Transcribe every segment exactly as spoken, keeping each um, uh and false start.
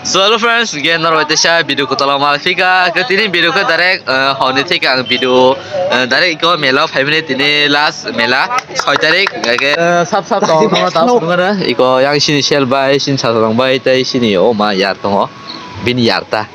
So hello friends, again norok teisa video kotolo mal phika. Ke tini video ke direct, eh, honi thik ang video, eh, direct iko mela phaimani tini last mela soi tarik, ke, eh, sap sap tong tong ta sung na iko yang sini sel bai, sini sa tong bai, tai sini o ma yar tongo, bini yar ta.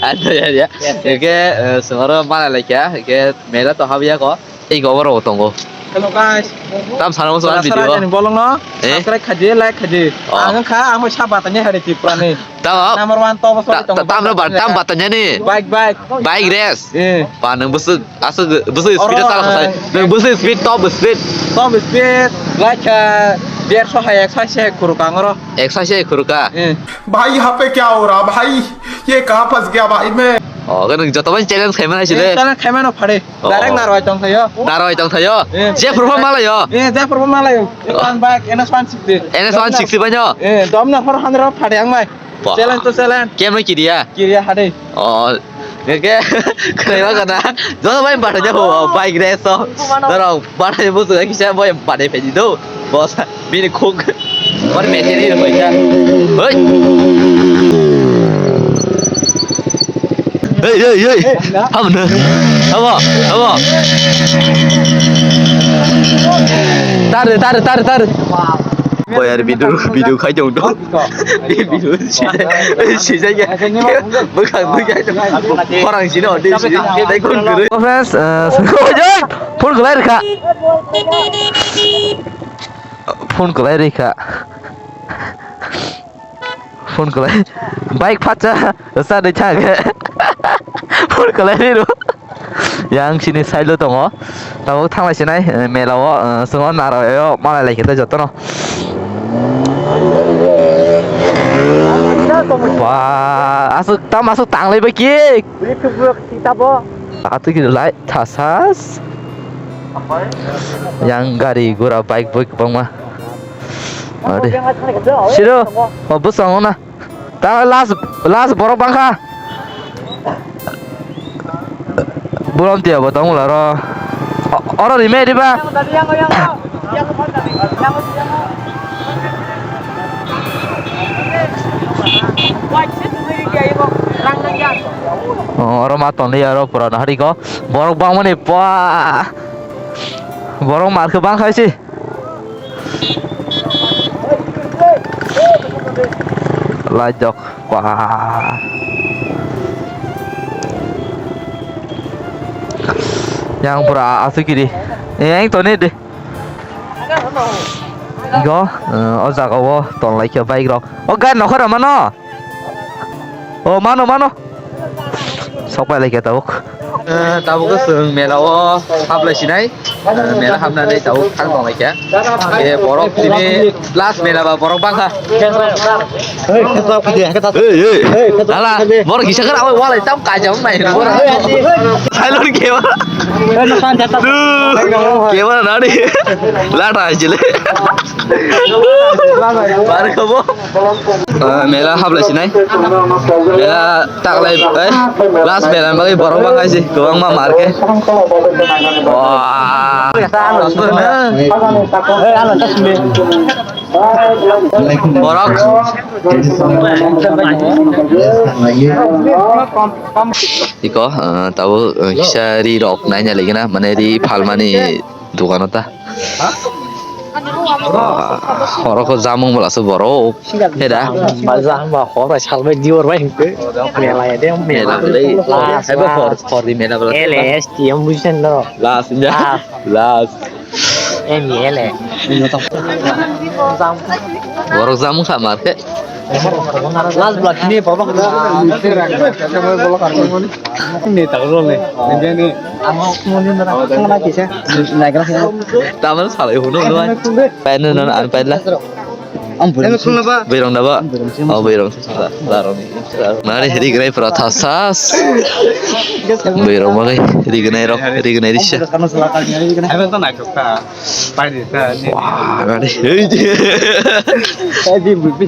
Ada ya ya. Ke, eh, sumaro mana laikya, ke mela to habya ko. Iko borok bo tongo. Hello guys. Tam sana musu Sara video. Sara jani bolong no. Eh? Subscribe khaidi, like khaidi. Oh. Ang kha, ang bai sab batani hari Tripura ni. Tam. Number one top. Ta-, ta-, tam no ba-, tam batanya ni. Bike, bike. Bike race. Eh. Pa nang busu, asu busu speed. Oro, ta la khasai. Eh. Nang busu speed, top speed. Top speed, like, eh, derso hai, ekso hai se khuru kang oro. Ekso hai se khuru ka. Eh. भाई, यहाँ पे क्या हो रहा भाई? ये कहाँ फंस गया भाई मैं? Oh, kan joto bai challenge khaimani hai sile. Eh, challenge khaimano phare. Oh. Direct narwai tong thayo. Narwai tong thayo. Eh. Je purbo malayo. Eh, je purbo malayo. Oh. One bike, N S one sixty. N S one sixty banyo. Eh, dom na four hundred phare ang mai. Wah. Challenge to challenge. Kem no kiria. Kiria hade. Oh. Ke, ke, khaima kana. Joto bai bata ja ho, bike race to. Doro, bata ja busu kisa boy bata phaidi do. Boss. Bini khuk. Bor mecheri rw koi kha. Hoi. Hey, hey, hey. Ham na. Abo, abo. Tar, tar, tar, tar. Boy, ar video, video khai jong do. Video sijai, sijai ya. Bukan, bukan. Orang sini ada sini. Dai kon guru. Oh, friends, eh, phone kelai rikha. Phone kelai rikha. Phone kelai. Bike phacha sa de chage. Phone kelai ri ro. Yang sini side lo tongo. Tabuk thanglai sinai, eh, mela o, eh, sungo naro yo malai lai kete jotono. Wah, asuk tam asuk tanglai bai ki. Atwi kiri lai thasas. Yang gari gura bike boi kwbangma. Ade. Siro, o bwskango na. Ta last, last borok bangkha. Burom tiya bo tong laro. O-, oro rime diba? Oh, oro ma tonli aro pura na hari ko. Borok bangmani pa. Borok mar khe bang khai si. Lai jok. Pa. Yang pura asuk kiri. Yang toni de. Go, eh, o jaga o ton lai khe bike rok. O gari nokha rw mano. O mano, mano. Sok pai lai khe tabuk. Eh, tabuk chwng mela o hap lai sinai. Eh, mela hapnani tabuk thang tong lai khe. Eh, borok tini last mela ba borok bangkha. Hey, hey. Dala, borok kisa khe abo walai tam kaijak nai borok. Silent khe ba. Khe ba nani. Lata jile. Bar khe bo. Ah, mela hap lai sinai. Mela tak lai, eh, last mela bagwi borok bangkha si, kwbangma mar khe. Wah. Borok. Iko, ah, tabuk, ah, kisa ri rok naina ligina, mane ri phalmani. Dukano ta. Ah, oro ko jamung bwla se borok. Heda. Ba jang ba hor bai sal bai dior bai hingke. Mela ya de mela. Mela bwlai. Last, haibo hor, last. Hor di mela bwlai. L S T M bujen no. Last ya. Last. Last. M L A. Jang. Borok jamung sa mar khe. Last block ni borok. Ni tak role ni. Ini ni. Amo muni na kisa. Nagra. Tamal salai hunu hunu ai. Pen na an pen la. Ang buram. Eno khulna ba? Buram da ba. Ang buram sih. Oh, buram sih. Larong. Mari hiri grai protha sas. Buram ba gai hiri grai rok hiri grai risa. Ebe to naithok ta. Pai de ta. Wah, mari.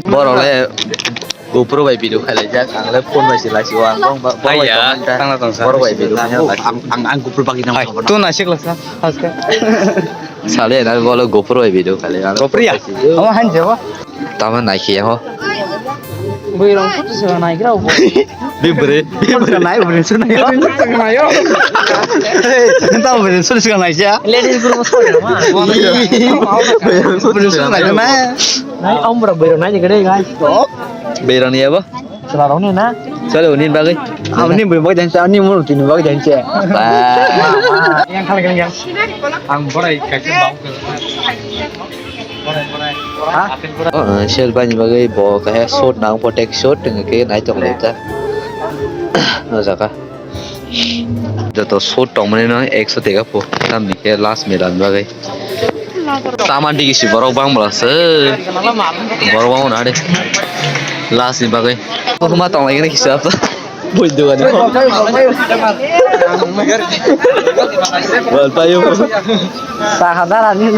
Borok le GoPro bai video khailai jak, ang le phone bai se lai si o, ang bong ba, bong bai tong manta. Tangna tong sa. Borok bai video khailai jak. Ang, ang, ang GoPro bagwi nang. Hai, tu na sikla sa, haska. Sale na bolo GoPro bai video khailai jak. GoPro ya? Amo han je bo. Tama nai khiya ho. Bwrwi rok sut se nai gra bo. Bibri, bibri nai bwrwi sut nai. Bwrwi sut nai. Hey, ta bwrwi sut se nai ja. Ladies group sut nai ma. Bwrwi sut nai ma. Nai, om bro, bwrwi nai ni gede, guys. Bwrwi ni abo? Chwla rok ni na? Chwla rok ni bagwi. Abo ni bwrwi bagwi janse, ani munu tini bagwi janse. Ba. Yang khala yang. Ang borai kaisa bau. Borai, borai. Ha? Apil borai. Oh, eh, sel bani bagwi bo kahe shot nang, protect shot, tengke nai tong lai ta. O jaga. Joto shot tongmani no ekso tega po. Tamni khe last medal ni bagwi. Saman digi si borok bang bwla se. Borok bang na de. Last ni bagwi. Ko ma tong lai kisa. Bui dugan. Bol payo. Sahadarani.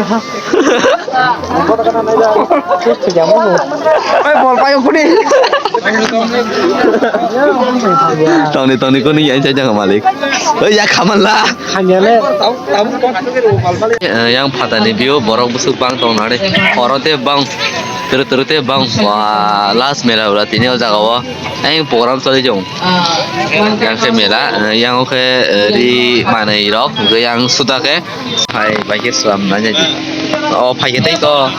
Oi, bol payo kuni. Tongni, tongni kuni yang jajang malik. Oi, ya khaman la. Hanyale. Eh, yang phatani view borok bwswk bang tong nari. Oro te bang, turu turu te bang. Wah, last mela ura tini o jaga o. Yang program choli jong. Yang khe mela, eh, yang khe, eh, ri manwi rok, yang suda khe. Hai, bai khe slam nanya di. O, phai khe tei to.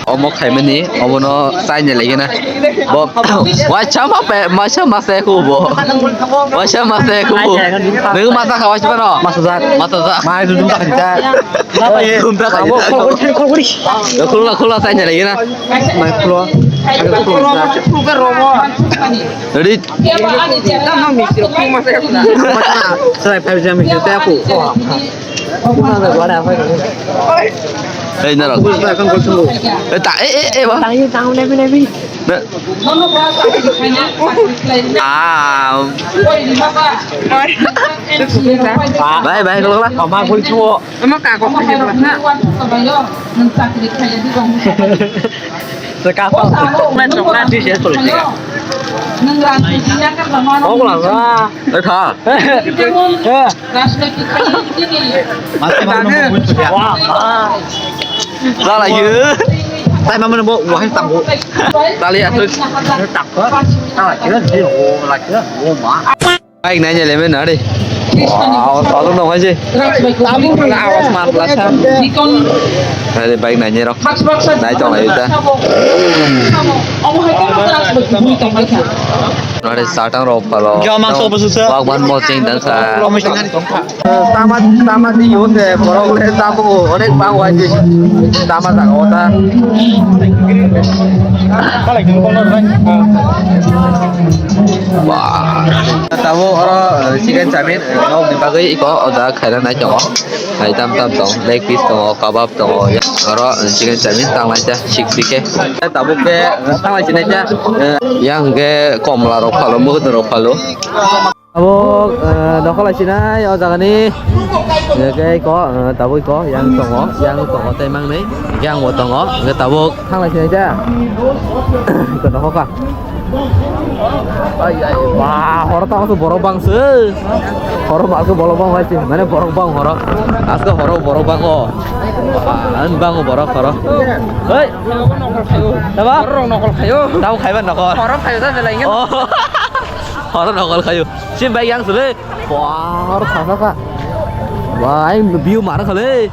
Omo khaimani, omono chaina lagi na. Bo, waisa ma pe, waisa ma se ko bo. Waisa ma se ko bo. Nang ma ta kha waisa no? Masa jak. Masa jak. Mai dum ta kha. Dum ta kha. Khulna, khulna chaina lagi na. Mai khulo. Ready? Sai phai jam ki ta ko. Ei, narok. Ei, ta, ei, ei, ei, ba. Tang, tang, lebi, lebi. Na. Ah. Bye, bye, kalau lah. Mama, aku itu. Emang kagok aja, Bang, ha? Sekarang. Main coklat di sini tulis ya. Oh, lah, lah. Eh, kha. Eh. Masa mana mau muncul ya? Wah, wah. Salah, ya. Saya mana mau wah, tangguh. Tali atas. Takut. Salah, kira dia, oh, lah, kira, oh, mah. Bike nai nai lemai nari. Wow, salu no hai je. Awas mas lasa. Nari bike nai nai rok. Nai tong lai ta. Nari satang rok palo. Wak ban mo ching dan sa. Tama tama di yo se borok le tabu onek bang wai je. Tama jaga o ta. Wah. Tabuk oro, eh, chicken chowmin, eh, nokni bagwi iko o jaga khaina nai tongo. Hai tam tam tong, leg piece tongo, kabab tongo. Oro, eh, chicken chowmin tanglai ta sixty khe. Tabuk khe, eh, tanglai sinai ta, eh, yang khe komla rok phalo, muhut rok phalo. Tabuk, eh, dokhol lai sinai o jaga ni. Iko, eh, tabuk iko yang tongo, yang tongo tei mangnwi, yang bo tongo. Tabuk. Thanglai sinai ja. Ito na hoka. Ai, ai, wah, horo ta aso borok bang se. Horo ma aso borok bang hai se. Mane borok bang horo. Asko horo borok bang o. Wah, an bang o borok horo. Hei. Taba? Horo nokol khayo. Tabo khaiba nokol. Horo khayo ta belai ngen. Oh. Horo nokol khayo. Sim bai yang sule. Wah, horo thasa kha. Wah, ai view mar khale.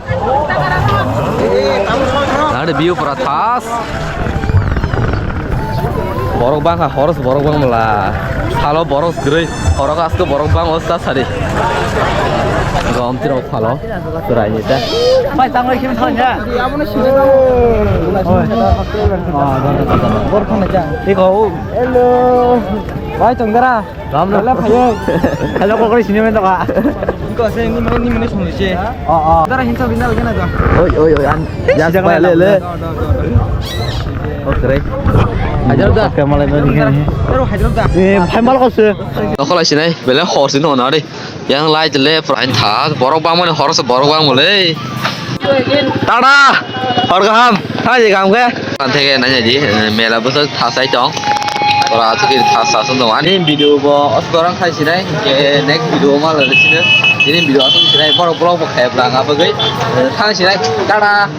Nade view pura thas. Borok bang kha, horos borok bang mala. Salo borok gre, borok asko borok bang osta sari. Gom tiro phalo. Turai ni ta. Pai tangoi kim thon ya. Oi. Ah, don don don. Bor thon ja. Iko. Hello. Bai tong dara. Ram ram. Hello phayo. Hello kokori sini men toka. Iko se ni mani ni mani song se. Oh oh. Dara hinsa bina lagi na to. Oi oi oi an. Ya jaga le le. Oke. Hajar da. Kamalai bani. Dara hajar da. Eh, phai mal ko se. Nokol sinai, bele hor sini ona de. Yang light le pran tha, borok bangmani hor se borok bangmole. Tada, hor kaham, tha je kaham khe. Kan theke nanya di, eh, mela bwswk thasai tong. Ora theke thas thas tong. Ani video bo oskorang khai sinai, ke next video ma le sine. Ini video asal sinai borok vlog bo khaibra nga bagwi. Thang sinai, tata.